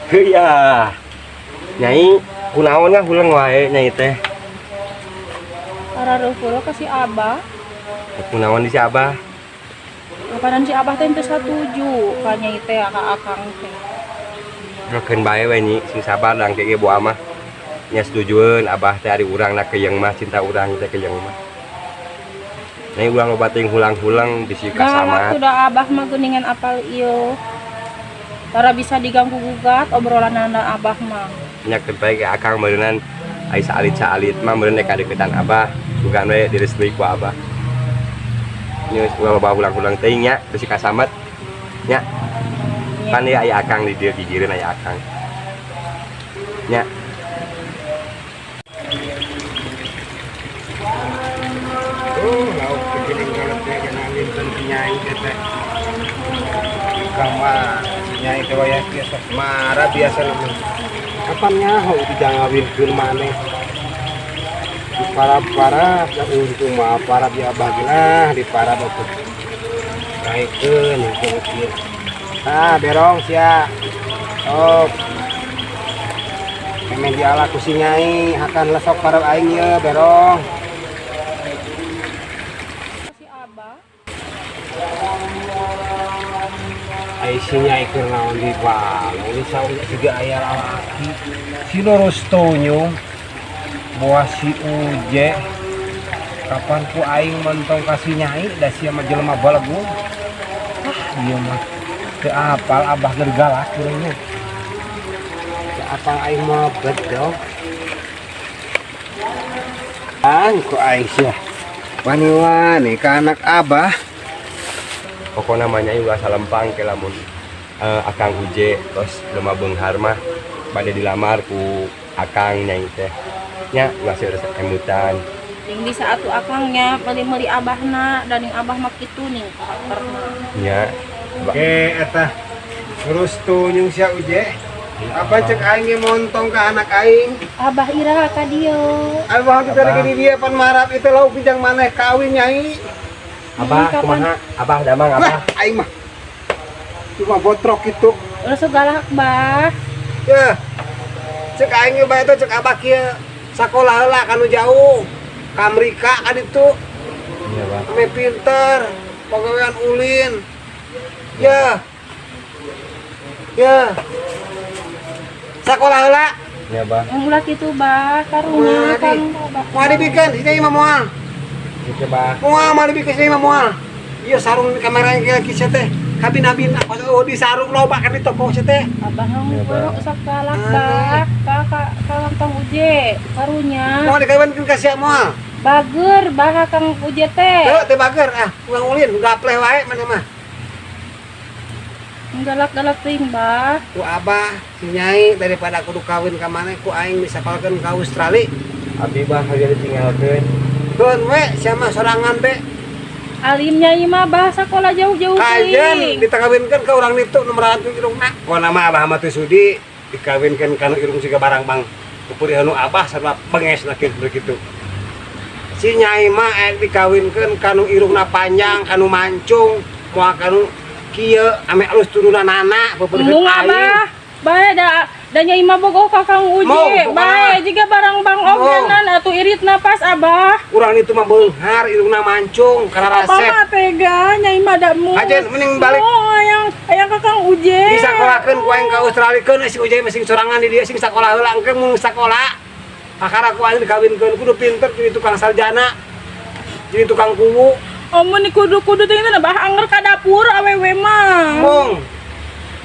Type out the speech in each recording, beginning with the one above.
Heuya. Nyai, kunaon ngahuleng wae nyai teh? Arareuh ka si Abah. Kunaon di si Abah? Kapanan si Abah teh teu satuju ka nyai teh ka akang teh. Keun bae we, Nyi, sing sabar dang ge boa mah. Nya setujueun Abah teh, ari urang na keuyeng mah, cinta urang teh keuyeng mah. Nyai, ulah loba teuing hulang-huleng, bisi Galak kasamat. Tuh da Abah mah geuningan apal ieu. Tara bisa diganggu gugat obrolanana Abah mah. Nya keun bae ge akang meureunnan ai saalit-saalit mah meureun rek kadeukeutan Abah. Sugan we direstui ku Abah. Nya ulah loba hulang-huleng teuing nya, bisi kasamet. Nya. Pan ieu aya akang di dieu, gigireun aya akang. Nya. Oh, lauk kejeling kalau teh jangan minten si nyai teh. Kama si nyai teh wayah biasa marah biasa namun. Kapan nyaho dijangawinkeun maneh? Di para-para ya untung mah para di abah lah di para bapak. Naikeun untung kieu. Ah, berong sia. Oh. Memang diala ku si nyai hakan lesok para aing ye berong. Si Abah. Ai si nyai keur naon di balong di saung siga aya lalaki. Si lurus tunyung boa si Uje. Kapan ku aing mentong ka si nyai da sia mah jelema balagung. Ah, ieu mah teu apal abah keur galak nya. Teu apal aing mah bedog. Ang ku aing sia. Wani-wani ka anak abah. Pokokna mah nyai ulah salempang ke lamun akang Uje tos lemah beunghar mah bade dilamar ku akang nyai teh. Nya ulah seueur emutan. Ning bisa atuh akangnya meuli-meuli abahna dan ning abah mah kitu ning karakterna. Nya. Oke, eta. Terus tunyung sia Uje. Apa cek aing ge montong ke anak aing? Abah ira ka dieu. Abah kita Abah. Lagi di dia pan marap itu lauk bijang maneh kawin nyai. Abah Kapan? kumaha? Abah damang abah. Wah, aing mah cuma botrok itu. Ulah sok galak, Bah. Ya. Cek aing ge bae teh cek abah kieu sakolah heula kanu jauh. Ka Amerika kan itu. Iya, Bah. Ame pinter, pagawean ulin. Ya. Ya. Sakolah heula. Iya, Bah. Yang ulah kitu, Bah, karunya Moal kan di. Abah. Moal dibikeun si nyai mah moal. Gitu, Bah. Moal moal dibikeun si nyai mah moal. Iya sarung kamera yang kieu teh. Kabin-abin oh di sarung loba kan di toko sia teh. Abah Ya, Bah. sok galak, Bah. Ka ka ka Kang Uje, karunya. Moal dikawinkeun ka sia moal. Bager, Bah, Kang Uje teh. Teu teu bager ah, urang ulin gapleh wae maneh mah. Galak-galak teuing, Bah. Ku abah si nyai daripada kudu kawin ka maneh ku aing disapalkeun ka Australia. Abi bah hayang ditinggalkeun. Keun we sia mah sorangan be. Alim nyai mah, Bah, sakola jauh-jauh Kajen teuing. Ditakawinkeun ka urang ditu nu merantu irungna. Pokona mah abah mah teu sudi dikawinkeun ka nu irung siga barang bang. Kupuri anu abah sarua benges kieu begitu. Si nyai mah dikawinkeun ka nu irungna panjang, ka nu mancung, moal ka nu kieu ame alus turunanana pupuriheun Embung aing. Abah. Bae da da nyai mah bogoh ka Kang Uje. Mau, pokokna. Bae jiga barang bang ogenan atuh iritna pas Abah. Urang itu mah beunghar irungna mancung kana Abah rasep. mah tega nyai mah da mu. Kajen mending balik. Oh, hayang hayang ka Kang Uje. Disakolakeun ku aing ka Australia keun si Uje mah sing sorangan di dieu sing sakolah heula engke mun sakola. Kakara ku aing dikawinkeun kudu pinter jadi tukang sarjana. Jadi tukang kuwu. Oh, mun kudu-kudu teh teh bah anger ka dapur awewe mah. Mong.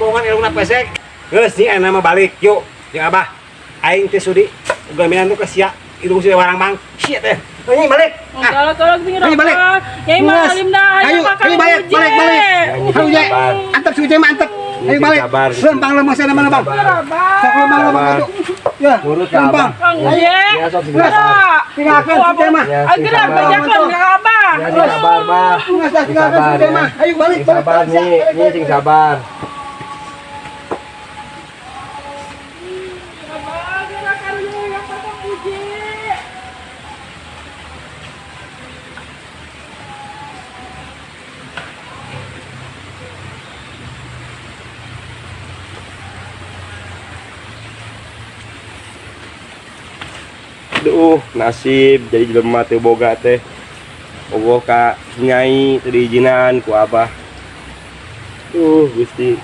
Mongan irungna pesek. Geus nih ayeuna mah balik yuk. Jeung Abah. Aing teh sudi uga minantu ka sia irung sia warang bang. Sia teh. Ayo balik. Ah, Galak-galak teuing. Ayo balik. Nyai mah Geus. alim dah Ayo, hayang ka Kang ayo balik, Uje. balik, balik. Ayo Uje. Sabar. Antep si Uje mah antep. Ayo Sing balik. sabar. Lempang lemah sana mana bang? Abah. Sok lempang lempang Sabar. atuh. Ya, Nurut ka lempang. Abah. Kang Uje. Ya sok sing Geus. sabar. Tinggalkan si Uje mah. Ya, sing Agerak sabar. bejakeun ka Abah. Ya sing sabar, Bah. Geus dah Sing tinggalkan si sabar Uje ya. mah. Ayo balik, Sing balik. sabar Balik, nih, balik, nih sing sabar. Duh, nasib jadi jelema teu boga teh. Euweuh ka nyai teu diizinan ku abah. Duh, Gusti.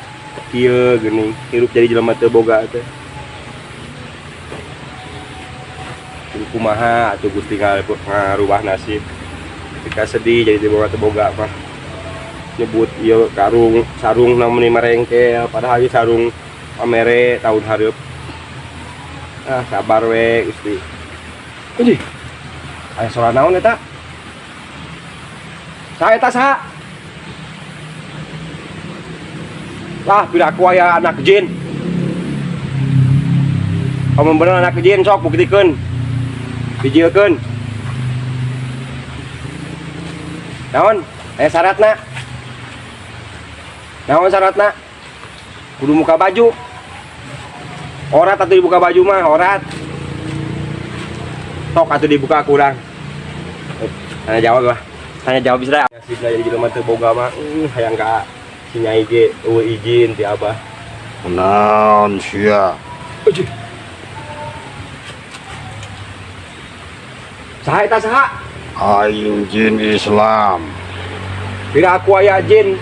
Kieu geuning hirup jadi jelema teu boga teh. Kudu kumaha atuh Gusti ngarubah nasib. Ketika sedih jadi teu boga mah. Nyebut ieu karung sarung meni marengkel padahal ieu sarung pamere tahun hareup. Ah, sabar we Gusti. Anjing. Aya suara naon eta? Saha eta saha? Lah, piraku aya anak jin. Kamu bener anak jin sok buktikeun. Bijilkeun. Naon? Aya syaratna? Naon syaratna? Kudu muka baju. Orat atuh dibuka baju mah, orat. Tok atuh dibuka kurang. Tanya jawab lah. Tanya jawab bisa. Nasibna jadi jelema teu boga mah, hayang ka si nyai ge euweuh izin ti abah. Naon sia? Anjing. Saha eta saha? Aing jin Islam. Pira aku aya jin,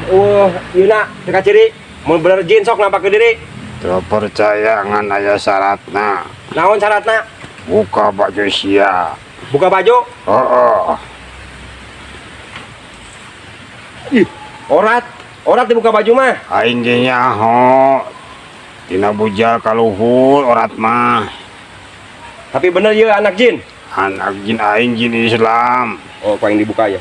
euweuh ieuna teu kaciri. Mun bener jin sok nampakeun diri. Teu percaya ngan aya syaratna. Naon syaratna? Buka baju sia. Buka baju? Heeh. Ih, orat. Orat dibuka baju mah. Aing ge nyaho. Tina bujal kaluhur orat mah. Tapi bener ieu anak jin? Anak jin aing jin Islam. Oh, ku aing dibuka ya.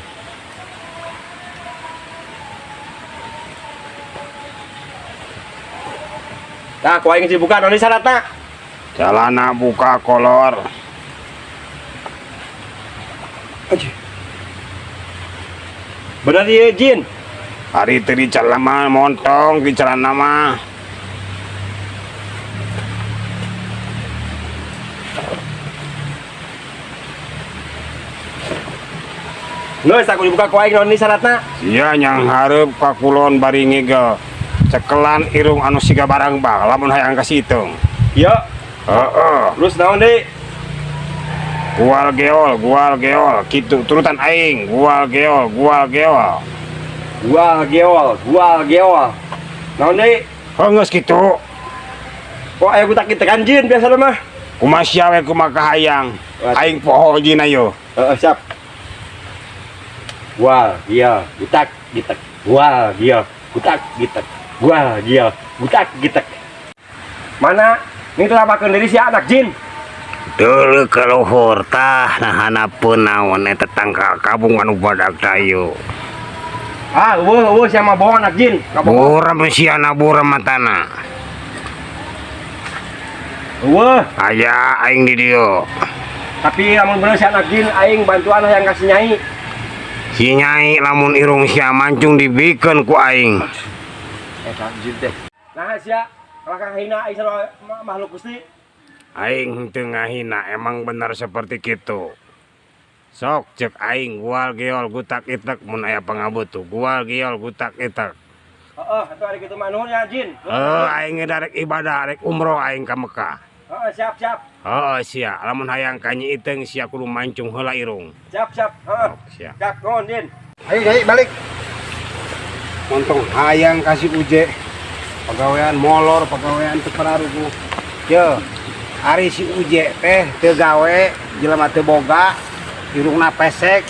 Nah, ku aing dibuka naon syaratna? Celana buka kolor. Anjing. Bener ieu jin? Hari teu di celana mah montong di celana mah. Geus aku dibuka ku aing naon syaratna? Sia nyang hareup ka kulon bari ngigel. Cekelan irung anu siga barang bang lamun hayang ka situng. Ieu. Heeh. Terus naon deui? Gual geol, gual geol, kitu turutan aing, gual geol, gual geol. Gual geol, gual geol. Naon deui? Heuh geus kitu. Kok aya gutak kitekan jin biasa mah? Kumaha sia we kumaha kahayang. Aing poho jin ayo. Heeh, siap. Gual geol, gutak gitek. Gual geol, gutak gitek. Gual geol, gutak gitek. Mana? Ini telapakeun diri si anak jin. Deuleu ka luhur tah nahanapeun naon eta tangkal kabung anu badag tayu. Ah, eueuh eueuh sia mah bohong anak jin. Kabohong. Buram sia na buram matana. Eueuh. Aya aing di dieu. Tapi lamun bener si anak jin aing bantuan hayang ka si nyai. Si nyai lamun irung sia mancung dibikeun ku aing. Eta jin teh. Nah sia kalakah hina aing sarua makhluk Gusti. Aing henteu ngahina emang bener seperti kitu. Sok cek aing gual geol gutak itek mun aya pangabutuh gual geol gutak itek. Heeh, atuh ari kitu mah nuhun ya jin. Heuh, aing ge darek ibadah rek umroh aing ka Mekah. Heeh, siap siap. Heeh sia, lamun hayang ka Nyi Iteung sia kudu mancung heula irung. Siap siap, heeh. Sok sia. Siap, nuhun jin. Ayo Nyai balik. Montong hayang kasih uje. Pagawean molor, pagawean teu pararuguh. Ye, ari si uje teh teu gawe, jelema teu boga, irungna pesek.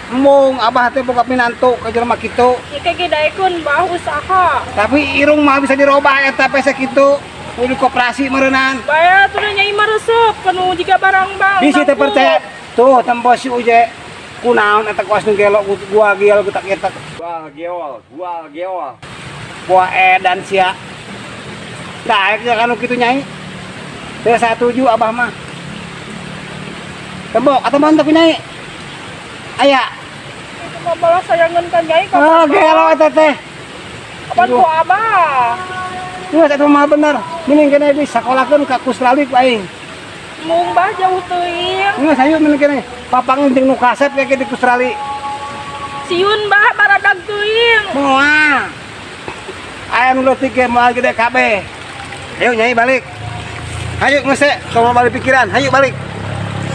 Embung abah teh boga minantu ka jelema kitu. Ieu ge daekeun bah usaha. Tapi irung mah bisa dirobah eta pesek kitu. Kudu koperasi meureunan. Bae atuh nyai mah resep kanu jiga barang bang. Bisi teu percaya. Tuh tempo si uje. Kunaon eta kuas nu gelok gua geol gutak etak. Gua geol, gua geol. Gua edan sia. Daek ya kanu kitu nyai. Teu satuju abah mah. Tembok atau mantep nyai. Aya. Itu mah balas sayangeun ka nyai ka. Oh, gelo eta teh. Kapan ku abah? Geus eta mah bener. Mending kene disakolahkeun ka Kuslali ku aing. Mung bah jauh teuing. Geus hayu mending kene. Papang jeung nu kasep kayak di Kustrali. Siun bah baradag teuing. Moal. Aya nu leutik ge moal gede kabeh. Ayo nyai balik. Hayu ngese, tong balik pikiran. Hayu balik.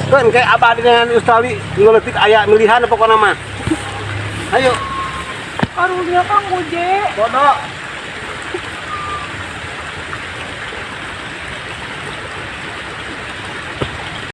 Kan kayak abah dengan Australia ngeletik aya milihan pokoknya mah. Ayo. Karunya Kang Uje. Bodoh.